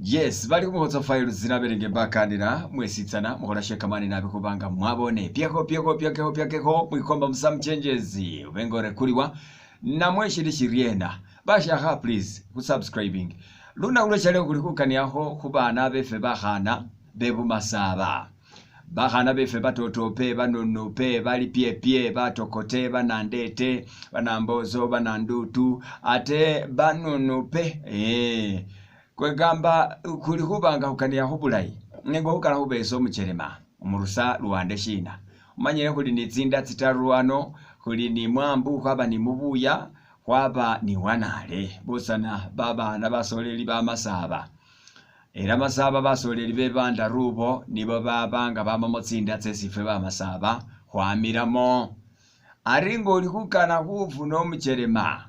Yes, bali khumukhotso files nabelenge mbakanila mwesitsana mukhola shekamani nabi khubanga mwabone pyekho pyekho pyakekho pyakekho mwikomba mu some changes ubenga orekuliwa namwe shili shiryena bashakha please khu subscribing lunaku lweshaleo khuli khukaniakho khubana befe bakhana bebumasaba Bakhana befe batoto pe, banunu pe, bali pye pye, batokote, banandete, banambozo, banandutu, ate banunu pe. Eeh. Kwegamba khuli khuba nga khukania khubulayi, nenga khukana khubesa omuchelema, omurusa luwande shina. Omanyile khuli ni tsinda tsitaru ano, khuli ni mwambu, khwaba ni mubuya, khwaba ni wanale. Bosana babana basoleli bamasaba. Ela masaba basoleli be bandaru bo nibo baba nga bamamo tsinda tsesi ifwe bamasaba khwamilamo. Ari ng'oli khukana khufuna omuchelema,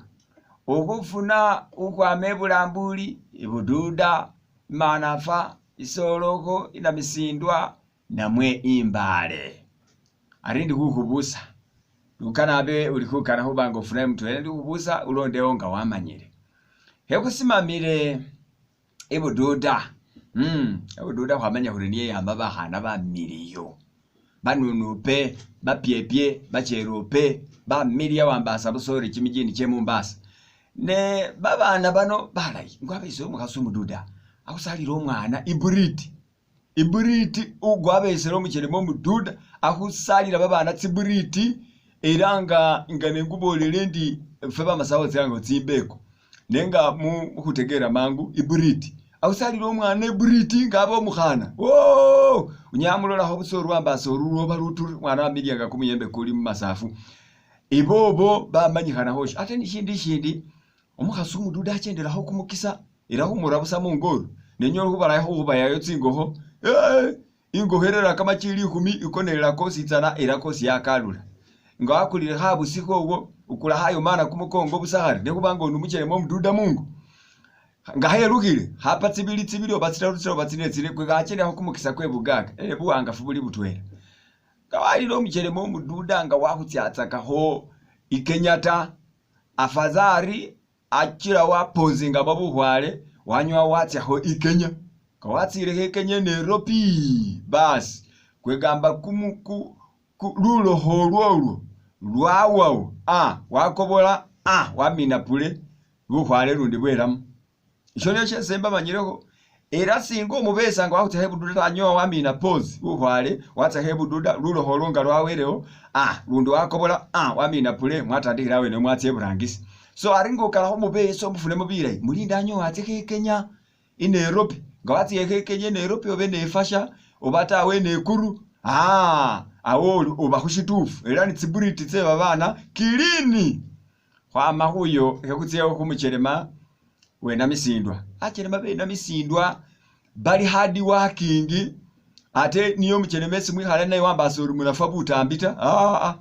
okhufuna khukhwama ebulambuli, ibududa, imanafa, isolokho, inamisindwa namwe imbaale. Ari ndi khukhubusa, lukana abe uli khukana khuba nga ofunayo mutwela ndi khukhubusa ulondewo nga wamanyile. Khekhusimamile Ibududa, Ibududa khwamanya khuri niyo iyamba bakhana bamiliyu, banunupe, bapyepye, bacherupe, bamiliya wambasa busa ori chimijini che Mombasa. Ne babana bano balayi, nga wabesele omukhasi omududa, akhusalile omwana iburiti, Iburiti gwabesele omuchelema omududa akhusalila babana tsiburiti ela nga nga nengubolele ndi ffe bamasawa khutsilanga khuri tsimbeko nenga mukhutegela mangu iburiti akhusalila omwana iburiti nga abe omukhana woo onyala wamulolakho busa ori wambasa oru lwoba luturi umwana wamiliya nga kumuyembe kuli mumasafu ibobo bamanyikhanakho sho ate nishindi ishindi Omukhasi omududu achendelakho kumukisa ela khumura busa mungo oru nenya oli khubalaya khukhubayayo tsingokho eh ingokho erera kamachi likhumi ikone ela kositsana ela kosi yakalula. Nga wakulile khabusi khowo ukula khayomana kumukongo busa khari nekhubanga oli nomuchelema omududa mungo nga khelukhile khapa tsibili tsibili oba tsitaru tsitaru oba tsine tsine kwe khachendelakho kumukisa kwe bugaga eh buwangafu buli butwela. Nga walila omuchelema omududa nga wakhutsatsakakho iKenya ta. Afadhali achila wapozingamo bukhwale wanywa watsyakho ikenya nga watsilekho ikenya Nairobi basi kwegamba kumu ku ku lulokho olwolwo lwawawo ah wakobola ah wamina pule lukhwale lundi bwelamo. Isho nisho shesi embamanyilekho ela singa omubesa nga wakhutsyakho ebududa ta anyowa wamina pause bukhwale watsyakho ebududa lulokho olwo nga lwawelewo ah lundi wakobola ah wamina pule mwatandikhila awene mwatsa eburangisi. So ari nga okalakho omubesa omufunemo bilayi mulinde anyowe atsyekho ekenya enairobi nga watsilekho ekenya enairobi oba enaivasha oba tawe enekuru ah awo oli oba khushitufu ela ni tsiburiti tse babana clean. Khwama khuyo khekhutse khumuchelema we Namisindwa. Bachelema be Namisindwa bali hard working ate niye omuchelema esi mwikhale naye wambasa ori mulafwa butambi ta ah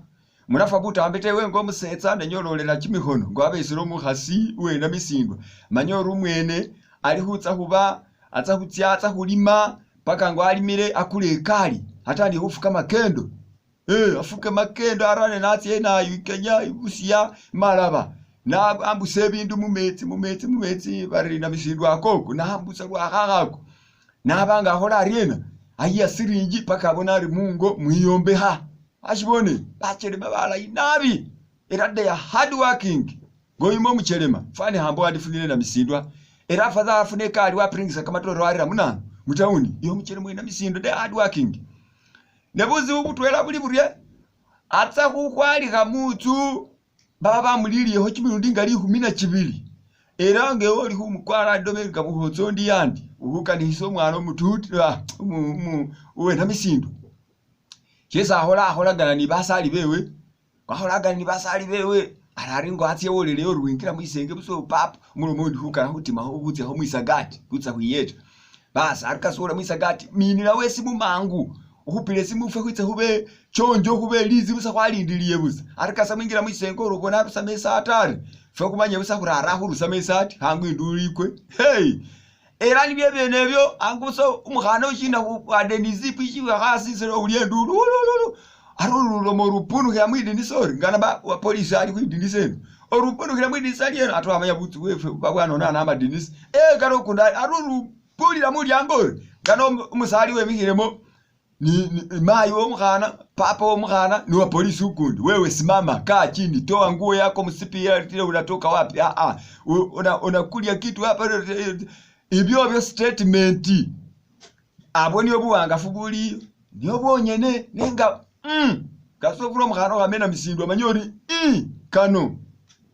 mulafwa butambi ta ewe nga omusetsa nenya ololela kimikhono nga wabesele omukhasi uwe Namisindwa manya ori umwene ali khutsa khuba atsa khutsa atsa khulima paka nga walimile akule ikali atandikhe khufuka makendo. Ee afuke makendo arane natsia enayu ikenya ibusia imalaba naambusa ebindu mumetsi mumetsi mumetsi bari namisindwa akoko naambusa lwakhakha ako naba nga akhola ariena ayiya siringi paka abone ari mungo mwiyombekha ashibone bachelema balayi nabi era they are hard working ngoyuma omuchelema fani hambo wandifunile namisindwa era afadhali afune ekari wapiringisa kamatore warera munanu mutown iye omuchelema we namisindwa they are hard working. Ne busibu butwela buli burye, atsa khukhwalikha mutsu baba bamuliliyekho kimilundi nga likhumi na kibili, ela nga ewe oli khumukwara ndome nga bukhotso ndi andi, ukhukanikhisa omwana omututi uwe namisindu. Shesi akhola akholagana ni basali bewe. Wakholangana ni basali bewe, arari ngo atsie woleleyo ori wingila mwisenge busa ori pap, omulomo undi khukana khutimakho khutsyakho mwisagati khutsa khwiyeta. Basi ari kasi wola mwisagati, minilawo esimu mangu, okhupile esimu ifwe khwitse khube chonjo khube lizi busa khwalindiliye busa. Ari kasa mwingila mwisenge ori obona arusamo esati ari, ifwe khumanye busa khuri ara khurusamo esati khangu indulu ikwe hey! Ela nibyo ebyene ebyo angu busa omukhana oshina wade ni zip ishiwakho asi sele owulya endulu wolololo ari olulomo olupunukhila mwidinisa ori ngana ba wa polisi ali khwidinisa eno olupunukhila mwidinisa lyeno ate wamanya butsu bwefwe buba bwanonana amadinisa ee kale okundi ari olu. Kulila mulyango ori ngano umusali wemikhilemo ni mayi womukhana papa womukhana ni uwa police ukundi wewe simama kaa chini toa nguo yako msipi unatoka wapi unakulia kitu hapa ibyobyo statement abo niyo buwangafu buliyo niyo bwonyene nenga kasofula omukhana okhamena misindwa manya ori kano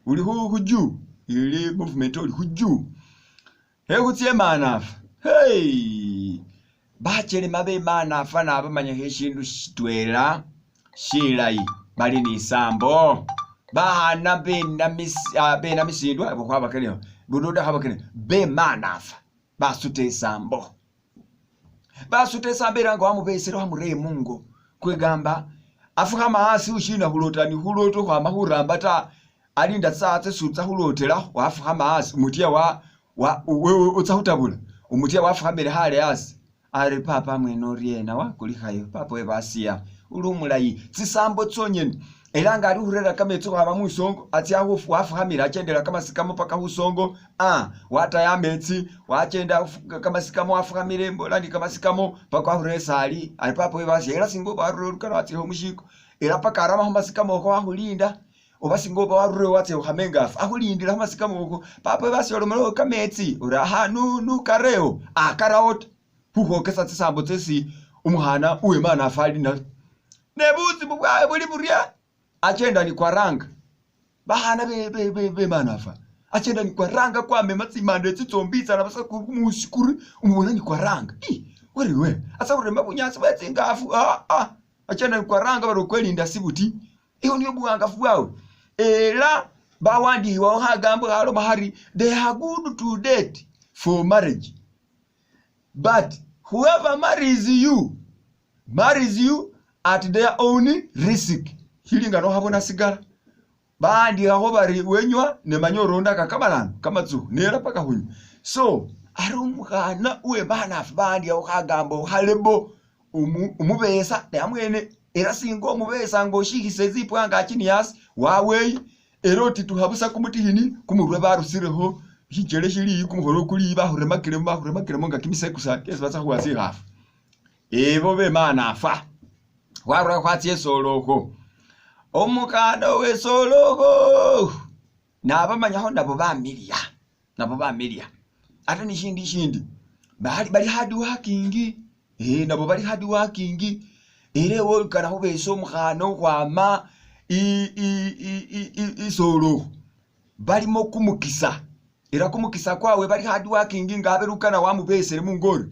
uli khujuu ili movement oli khujuu khekhutsa emanafa hey bachelema bemanafa nabamanyakho shindu shitwela shilayi bali ni sambo bakhana benamisindwa abo khwabakenekho bududa khwabakenekho bemanafa basuta esambo basuta esambo era nga wamubesele wamureye mungo kwegamba afukhama asi ushina khulota ni khulota khukhwama khuramba ta alinda tsisaa tsesi utsa khulotelakho wafukhama asi umutya wa wewe utsa khutabula umutya wafukhamile khale asi ari papa mwene oriena wakulikhayo papa webasiya uli umulayi tsisambo tsonyene ela nga ali khurera kametsi khukhwama mwisongo atsa wafukhamile achendela kamasikamo paka khusongo wataya ametsi wachenda kamasikamo wafukhamile mbola ni kamasikamo paka wakhurera esali ari papa webasiya ela singa oba warurire olukano watsikhe mushiko ela paka arama khumasikamo okho wakhulinda oba singa oba warurire watsa khukhama engafu akhulindila khumasikamo okho papa webasiya olomelekho kametsi ori aha nukarewo akarawo ta khukhwokesa tsisambo tsesi umukhana uwemanafu ali natso nebusibu bwawe buli burya achenda ni kwaranga bakhana bemanafa achenda ni kwaranga kwamema tsimande tsitsombitsana busa kumusi kuri umubona ni kwaranga wariwe atsa khurema bunyasi bwe tsingafu achenda ni kwaranga bari okwelinda sibuti iyo niyo buwangafu bwawe ela bawandikhiwawo khagambo khaloma khari they are good to date for marriage but whoever marries you marries you at their own risk shilinga nokhabona sigala bawandikhakho bari wenywa nemanya orondaka kamalano kamatsukhu nela paka khunywa so ari umukhana uwemanafu bawandikhakho khagambo khalebo umubesa namwene ela singa omubesa nga oshikhise tsipwa angaki ni asi waweyi ela otitukha busa kumutikhini kumurwe barusirekho shichele shiliyi kumukhono kuliyi bakhuremakilemo nga kimisekusa kesi batsa khuwa tsikhafu ebo bemanafa khwarura khwatsa esolokho omukhana wesolokho nabamanyakho nabo bamiliya ate nishindi shindi bali hard working nabo bali hard working ela ewe olukana khubesa omukhana ukhwama isolokho balimo kumukisa ela kumukisa kwawe bali hard working nga abe lukana wamubesele mungo ori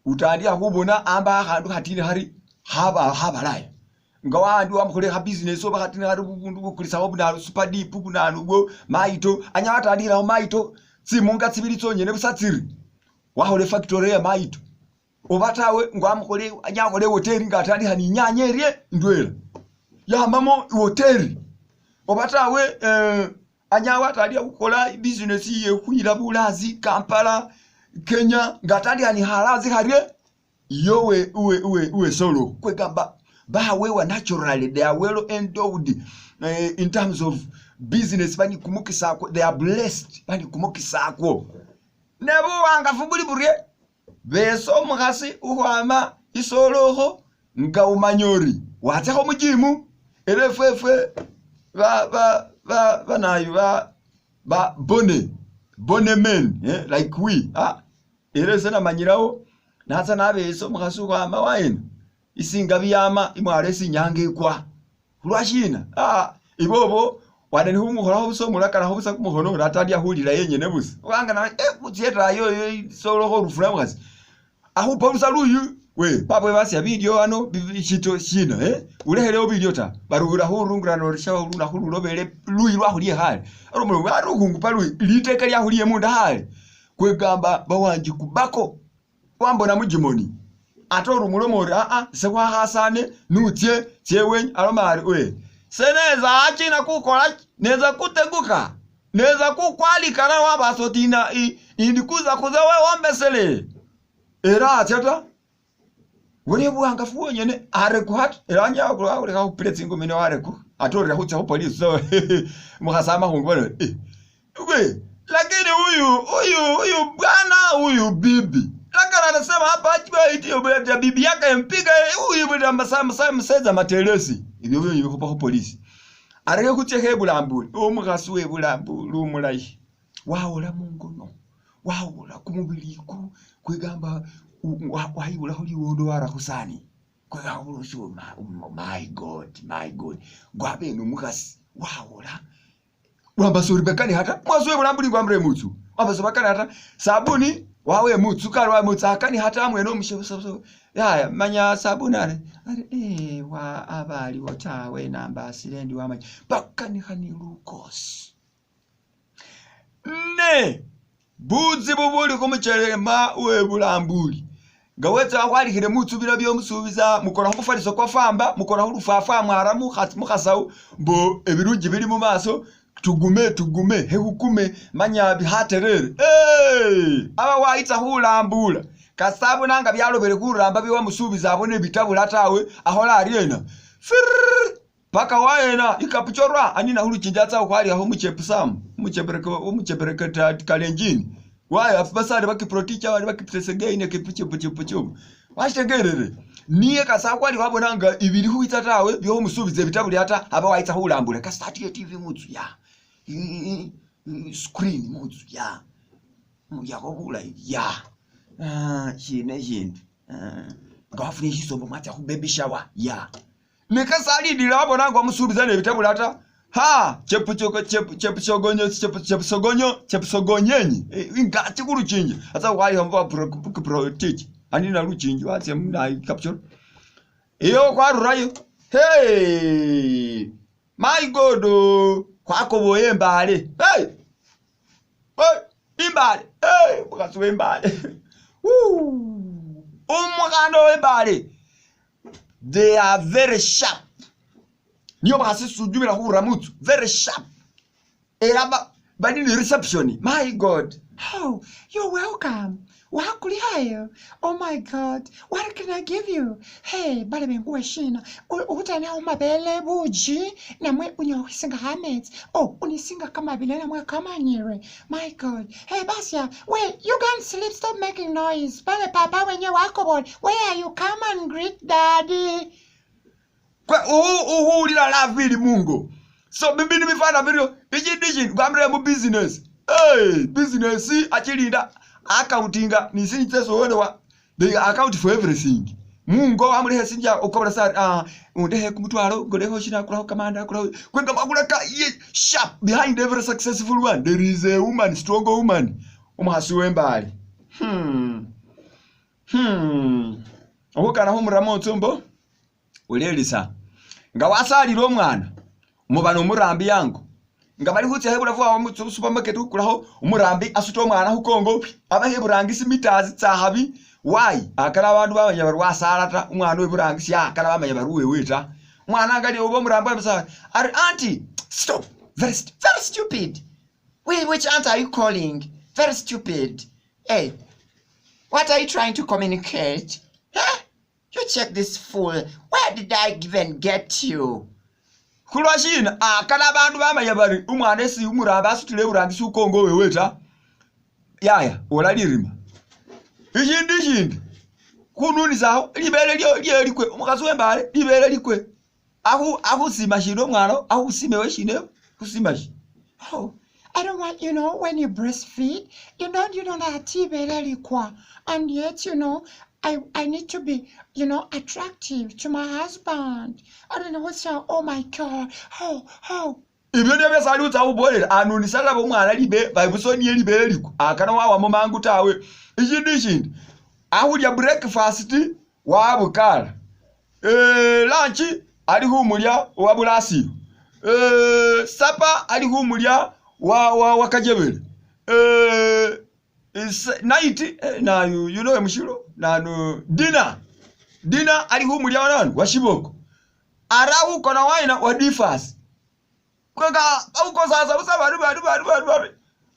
utandikha khubona amba akhandu khatini khari khabalaya nga wandi wamukholele kha business oba khatini khari bubundu bukulisakho bunanu super deep bunanu bwo mayito anyala watandikhilakho mayito tsimunga tsibili tsonyene busa tsiri wakhola efactory ye mayito oba tawe nga wamukhole anyala wakhola ehoteli nga atandikha ni inyanya erye indwela yamamo ihoteli oba tawe anyala watandikha khukhola business iye khuyila bulazi Kampala Kenya nga atandikha ni khalazi kharye iyo uwe solo kwegamba bawewa naturally they are well endowed in terms of business bali kumukisakwo they are blessed bali kumukisakwo nebuwangafu buli burye besa omukhasi ukhwama isolokho nga umanya ori watsakho mujimu ela efwefwe banayu ba bone men like we ela ese namanyilawo natsa nabesa omukhasi ukhwama wayena isingabi yama imwalo esi inyanga ikwa khulwashina ibobo wane nikhumukholakho busa omulakalakho busa kumukhono natandikha khulila yenyene busa wanga na khutsa etayi oyo isolokho orufura mukhasi akhupa busa luyu we papa webasya bilyo ano shito shina ulekhelewo bilyo ta bari ula khurungurana ori sha lunakhu lulobele luyi lwakhuliye khale ari omulongo ari ukhungupa luyi liteka lyakhuliye munda khale kwegamba bawanji kubako wambona mujimoni ate ori umuloma ori ise khwakhasane nutsye tsye wenyu aloma ari we seneza achina kukholaki neza kutegukha neza kukwalikana wabasa oti indi kuza khuza wewombesele era atsya ta buli buwangafu bwonyene arekukha ta ela anyala khulekha khupile tsingumi ne warekukha ate orera khutsa khupolice so mukhasi amakhungu bano we lakini huyu bwana huyu bibi Lakini anasema hapa ati bibi yake yampiga huyu mseza matelesi. Ibyo byo bikhupa khu polisi. Areke khutsia khebulambuli. Omukhasi webulambuli umulayi. Wawola mungono. Wawola kumubili ku kwegamba wayibulakho liwondo wara khusani. Kwegamba my God, my God. Gwabene omukhasi wawola. Wambasori bakani hata mwasi webulambuli gwamre mutsu. Wambasori bakani hata sabuni wawe mutsu kali wawe mutsu akani hata mwene omushe yaya manya sabuni ari ari wa abaliwo tawe nambasile ndi wamanya bakanikha ni lukosi. Ne buzibu buli khumuchelema webulambuli nga wetsa khwalikhile mutsu bilo byomusubiza mukora khumufaliso kwa famba mukora khulufafa mwara mukhasawu mbo ebirungi bili mumaso tugume tugume hekukume manya bihaterere. Hey! Aba waitsa khulambula kasabu nanga byalobele khuramba byewamusubiza abone bitabula tawe akhola ariena firr paka waena ikapuchorwa anina khuluchinja atsa khwaliakho muchepusamu umuchepereke kalenjini waya basale bakiproticha bali bakipsesegei kipuchepuchepuchepu washitegerere niye kasakwali wabonanga ibili khuwitsa tawe byomusubiza bitabuli ata aba waitsa khulambula kasati TV mutsu ya screen mutsu ya muyakho bulayi ya shine shindu nga wafuna shisombo mwatsa khu baby shower ya nekasalindile wabonanga wamusubiza nebitabuli ata ha chepusogonyenyi ingati khuluchinji atsa khwaliha protich anina luchinji watsia muna capture iyo khwarurayo. Hey my God, khwakoboye embale. Hey hey imbale. Hey mukhasi wembale. Umukhana wembale. They are very sharp. Niyo bakhasi sujubila khura mutsu very sharp. Era bali ni reception. My God. Oh, you're welcome. Wakulihayo. Oh my God. What can I give you? Hey, bale benguwe shina. Utana umabele buji namwe unyohisinga hametsi. Oh, unisinga kama bile namwe kamanyire. My God. Hey, Basia, wait, you can't sleep. Stop making noise. Bale papa wenye wako boy. Where are you? Come and greet daddy. Kwa uhulila love ili mungo. So bibini bifana bilio ichindi gwamre mu business. Hey, business achilinda accountinga nisincheso wone they account for everything. Mungo amulehe sinja ukobra sari undehe kumutwalo goleho shina kulaho kamanda kulaho kwenga makulaka ye sharp. Behind every successful one there is a woman, strong woman. Umuhasi wembali. Okukana humuramo tsumbo ulelisa nga wasalile omwana mubano omurambi yango nga bali khutsia hebulafu awo mu supermarket ukulaho omurambi asuta omwana khukongo aba heburangisi meters tsakhabi why akala abandu bamanya bari wasala ta omwana weburangisi akala bamanya bari wewe ta omwana ngali oba omurambi wabisa ari auntie stop very very stupid. Which aunt are you calling? Very stupid. Hey, what are you trying to communicate? Huh? You check this fool. Where did I even get you? Khulwa shina akala abandu bamanya bari umwana esi umurambi asutile eburangisi ukongo wewe ta yaya ola lirima ishindi shindi khununisakho libele lye likwe omukhasi wembale libele likwe akhusima shina omwana akhusimewe shina khusima shi. Oh, I don't want, you know, when you breastfeed, you don't have libele likwa, and yet, you know, I need to be, you know, attractive to my husband. I don't know what's your, oh my God, oh, oh. Ibyo nibyo byesali utsa khubolela anunisala bomwana libe baibusoniye libele likwa akana wawamo mangu tawe ishindi ishindi akhulya breakfast wabukala lunch ali khumulya wa bulasilo supper ali khumulya wa kajebele night na you know mushilo nanu dinner ali khumulya wananu wa shiboko ara ukona waina wa difas kweka ukosasa busa bari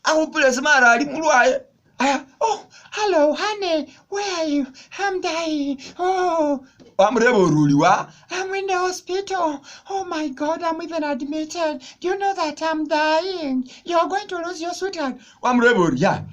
akhupile simara ali mulwaye. Aya, oh, hello honey, where are you? I'm dying. Oh, wamureba oruliwa. I'm in the hospital. Oh my God, I'm even admitted. Do you know that I'm dying? You're going to lose your sweetheart. Wamureba ori ya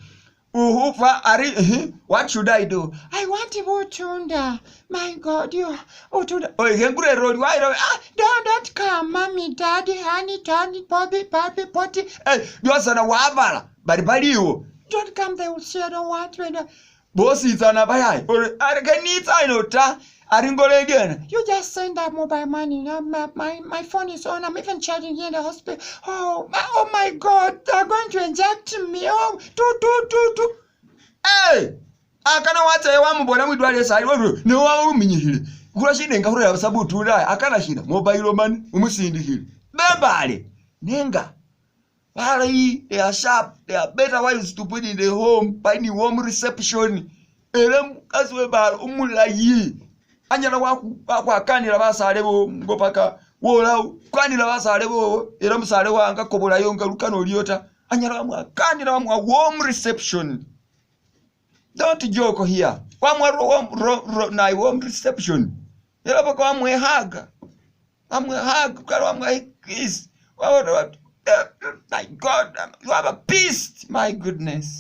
Uhufa ari what should I do? I want butunda. My God, you butunda. Oye khengure roli wairo Ah, don't come, mommy, daddy, honey, Tony, Bobby, Bobby, Potty. Eh, byosana wabala bari baliwo. Don't come, they will say I don't want you. Bositsana bayayi ori ari kenitsa ino ta ari ngolengena. You just send that mobile money. Now my phone is on. I'm even charging here in the hospital. Oh my God, they're going to inject me. Oh, Tu tu tu tu. Hey! Akana watsaye wamubona mwidwaliro sali ori ne wawuminyikhile. Khula shinenga khurera busa butunda akana shina mobile money umusindikhile. Bembale nenga balayi, they are sharp, they are better wives to put in the home, bali ni warm reception. Era mukasi webalo umulayi anyala wakhwakanila basale bowo ngo paka wola kwanila basale bowo era musale wanga kobolayo nga lukano oliyo ta anyala wamwakanila wamwa warm reception. Don't joke here. Wamwa warm, warm reception era paka wamwehaga wamwehaga kala wamwa kiss. My God, you have a peace, my goodness.